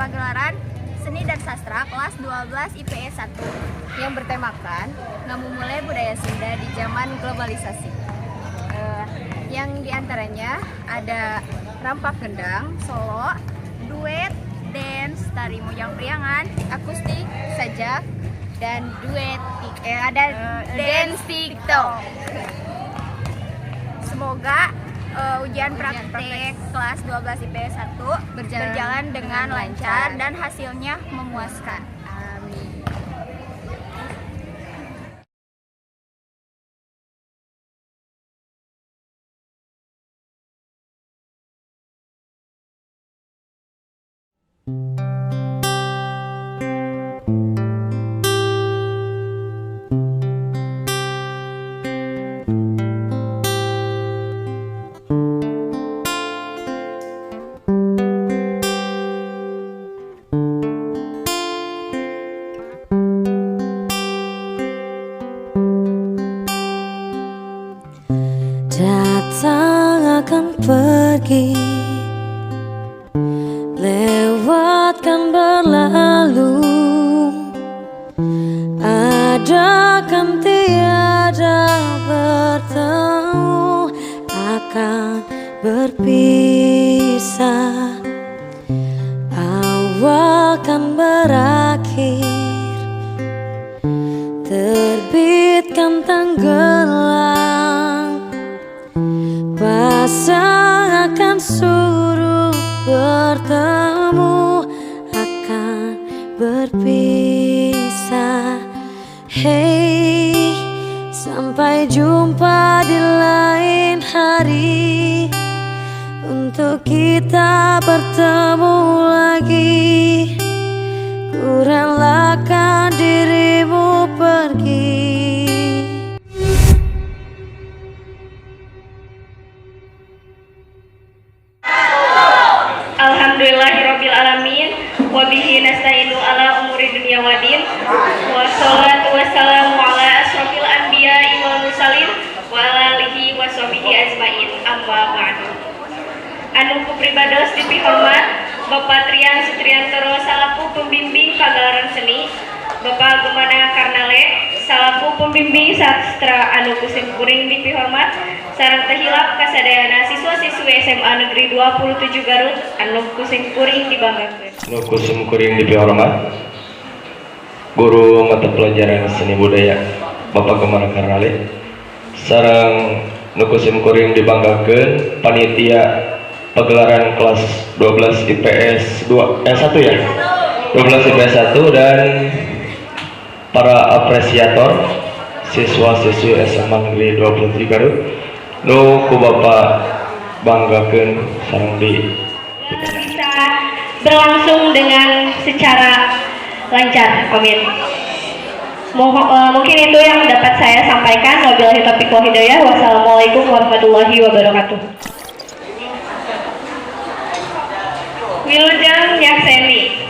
Pagelaran Seni dan Sastra kelas 12 IPS 1 yang bertemakan Ngamumule Budaya Sunda di Zaman Globalisasi. Yang diantaranya ada rampak gendang, solo, duet, dance, tari mojang priangan, akustik, sajak, dan duet, ada dance TikTok. Semoga ujian praktek kelas 12 IPS 1 berjalan dengan lancar dan hasilnya memuaskan. Amin. Datang akan pergi, lewatkan berlalu, ada kan tiada bertemu, akan berpisah, awal kan berakhir, terbitkan tenggelam, pasang akan surut, bertemu akan berpisah. Hey, sampai jumpa di lain hari, untuk kita bertemu lagi. Ku relakan dirimu pergi. Alhamdulillahirabbil alamin wa bihi nasta'inu ala umuri dunya waddin. Wassalatu wassalamu ala asrofil anbiya'i wal mursalin wa ala alihi washabihi ajmain. Amma ba'du. Anu ku pribados dipihormat Bapak Trian Sutriantoro salaku pembimbing pagelaran seni, Bapak Gemana Karnale salaku pembimbing sastra anu ku simkuring dipihormat, sareng teu hilap kasadayana siswa-siswi SMA Negeri 27 Garut anu ku simkuring dibanggakeun. Nu ku simkuring dipihormat guru mata pelajaran seni budaya Bapak Gemana Karnale, sareng nu ku simkuring dibanggakeun panitia pagelaran kelas 12 IPS 2 1 ya, 12 IPS 1 dan para apresiator siswa-siswi SMA Negeri 23 Garut nu ku Bapak banggakeun sareng di bisa berlangsung dengan secara lancar. Amin. Mungkin itu yang dapat saya sampaikan. Wabillahi taufiq wal hidayah. Wassalamualaikum warahmatullahi wabarakatuh. Wilujeng nyakseni.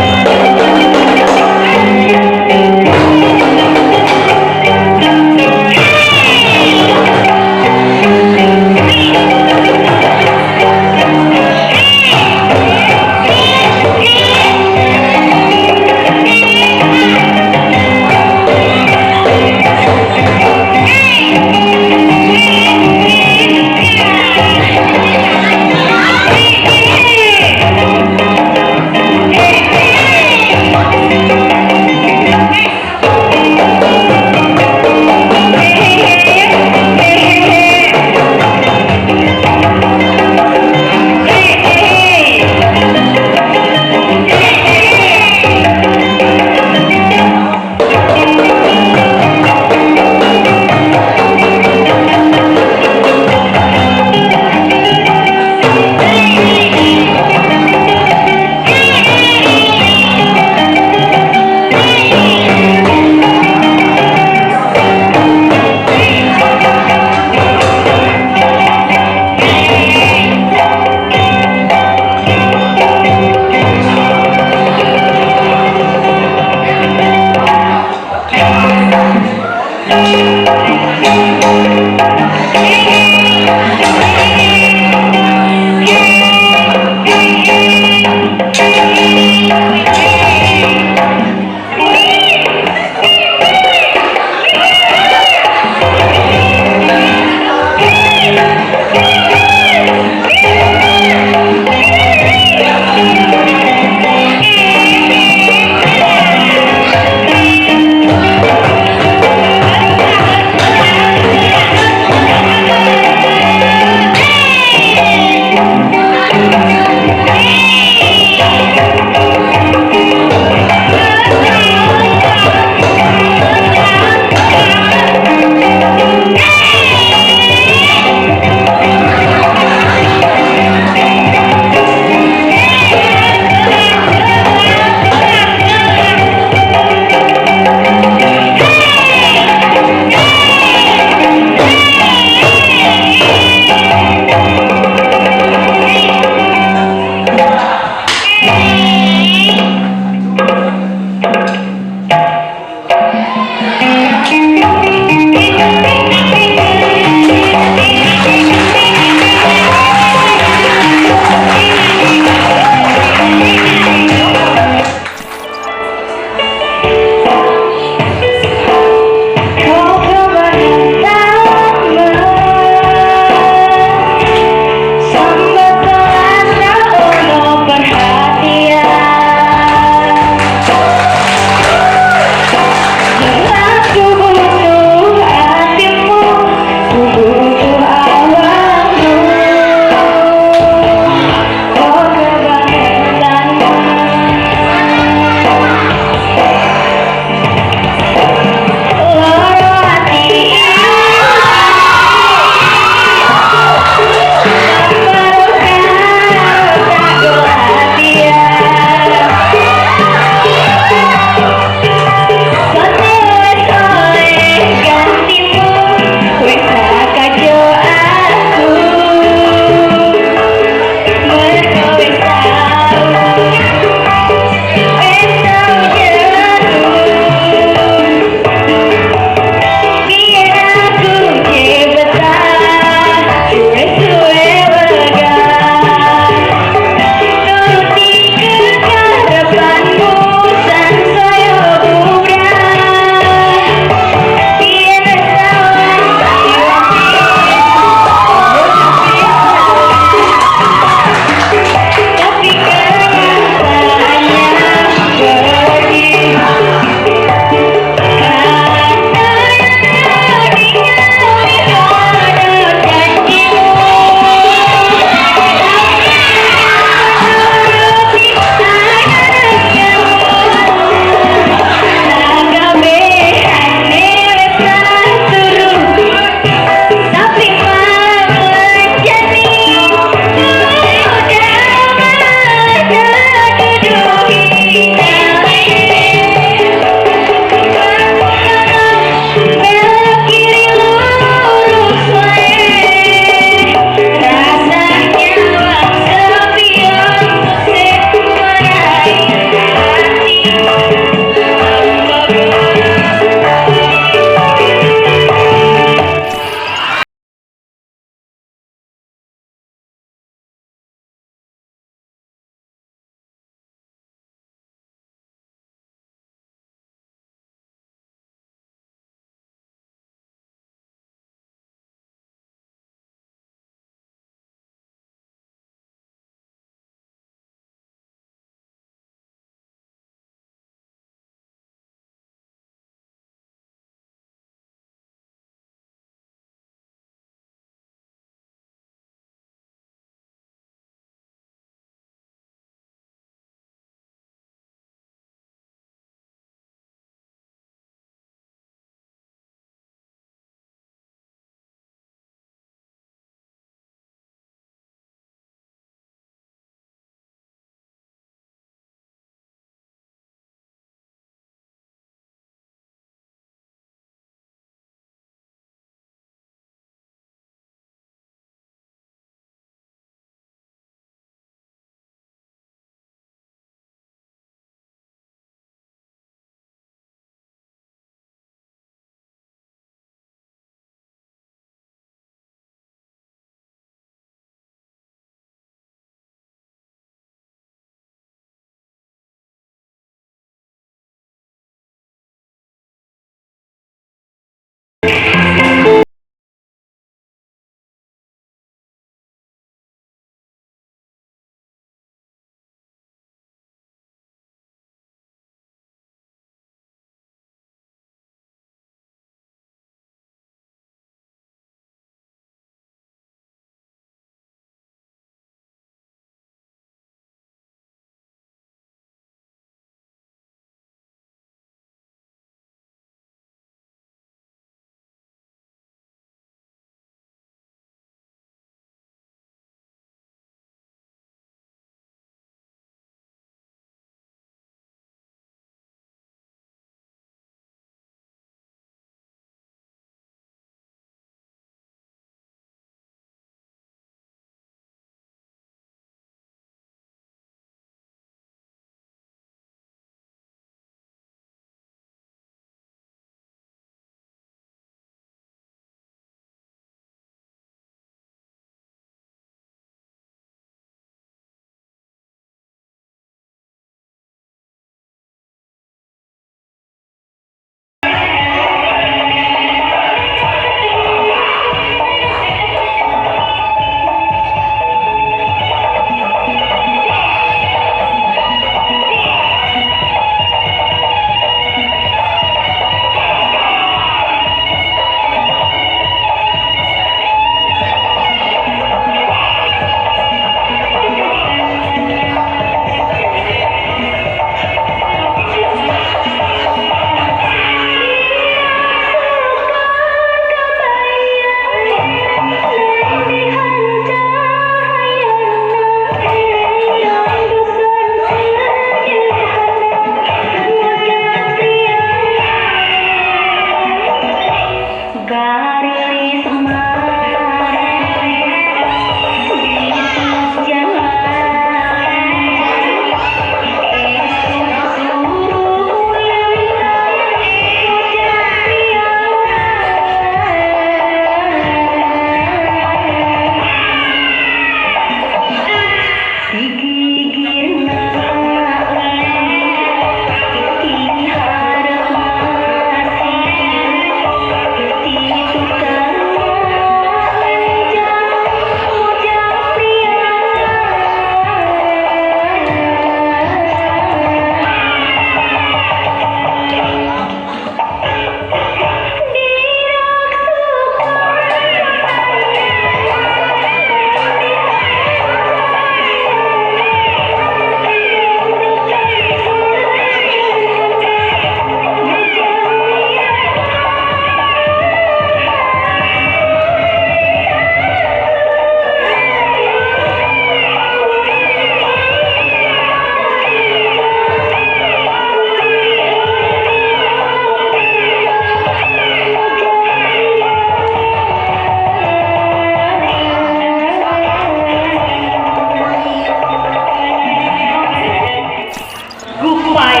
Gupay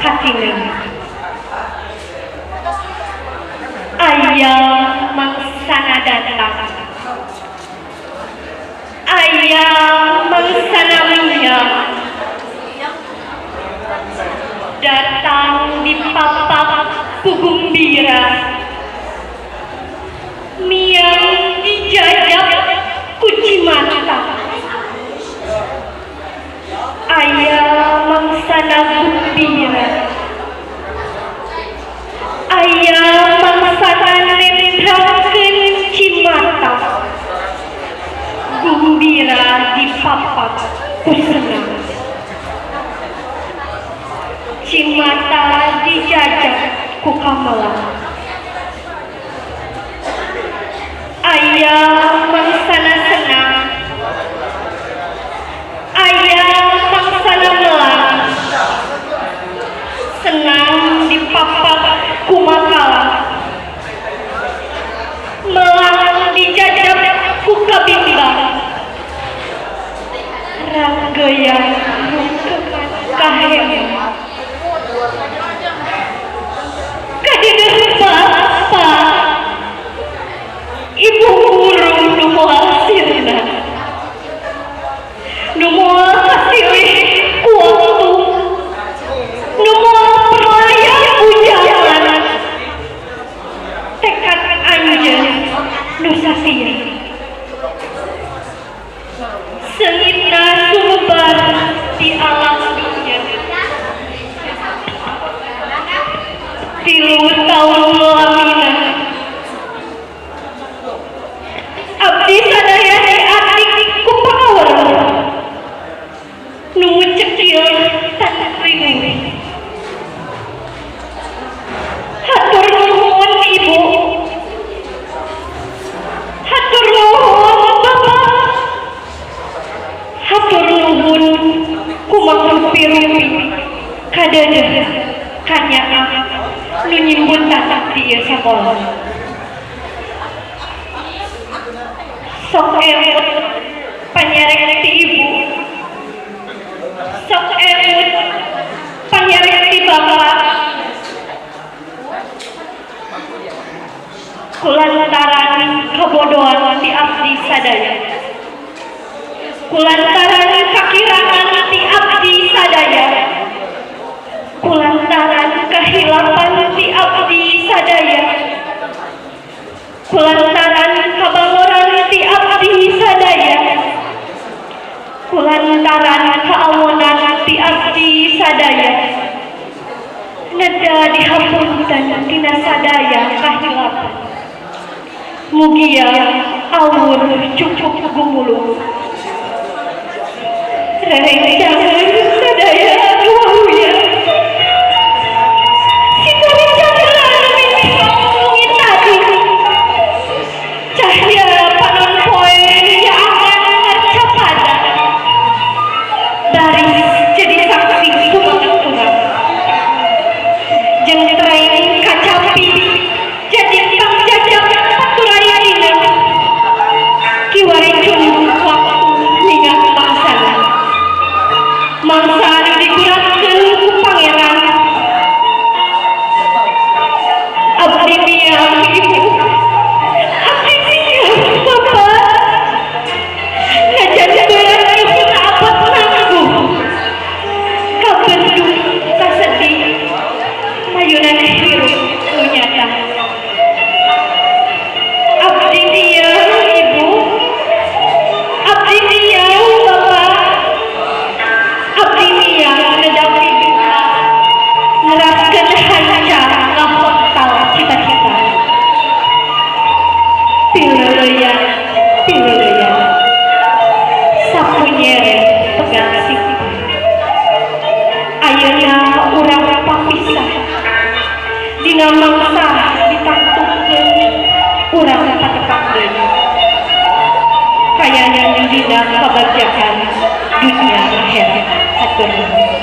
katineng aya mangsana datang, aya mangsana miang datang di papak ku gumbira, miang dijajak ku cimata. Aya mangsana gumbira, aya mangsana nendrakeun cimata, gumbira di papak ku senang, cimata dijajak ku kamelang. Aya mangsana senang, aya mangsana melang, senang di papak ku makalah, melang dijajak ku kabimbang, ranggeyan rungkeman kahema. Kadideuh bapa ibu guru nu moal sirna, nu moal kasilih ku waktu, nu moal perlaya ku jalan, tekad di alam dunia. 3 tahun lamina abdi sadaya diatik ku pangawal nu cekil tan riwing. Hatur nuhun ibu, hatur nuhun bapak, hatur nuhun kumaha rupi-rupi kadeudeuh kanyaah nu nyimputan di ieu sakola. Sok emut panyarek ti ibu, sok emut panyarek ti bapak, kulantaran kabodohan ti abdi sadaya, kulantaran kakirangan ti abdi sadaya, kulantaran kahilapan ti abdi sadaya, kulantaran kabangoran ti abdi sadaya, kulantaran kaawonan ti abdi sadaya. Neda dihapunten tina sadaya kahilapan. Mugia awur cukup gumulung. Rerencangan sadaya wahuya. Cahya panon poe nyaangan marcapada. Baris jadi saksi kumaha urang. Jeung train kacapi jadi pangjajab paturayina. Kiwari cung waktu ninggal mangsana. Mangsa anu diguratkeun ku pangeran. Abdi miang ibu, abdi miang bapak, najan berat ibu abot nangguh, kabendung kasedih, mayunan hirup nu nyata. Abdi miang ibu, abdi miang bapak, abdi miang nedapi doa, nerapkeun hanca ngahontal cita-cita. Pileuleyan, pileuleyan, sapu nyere pegang siku. Ayeuna urang papisah, dina mangsa ditangtukeun urang patepang deui. Kayana dina kabagjaan dunia akhirat. Hatur nuhun.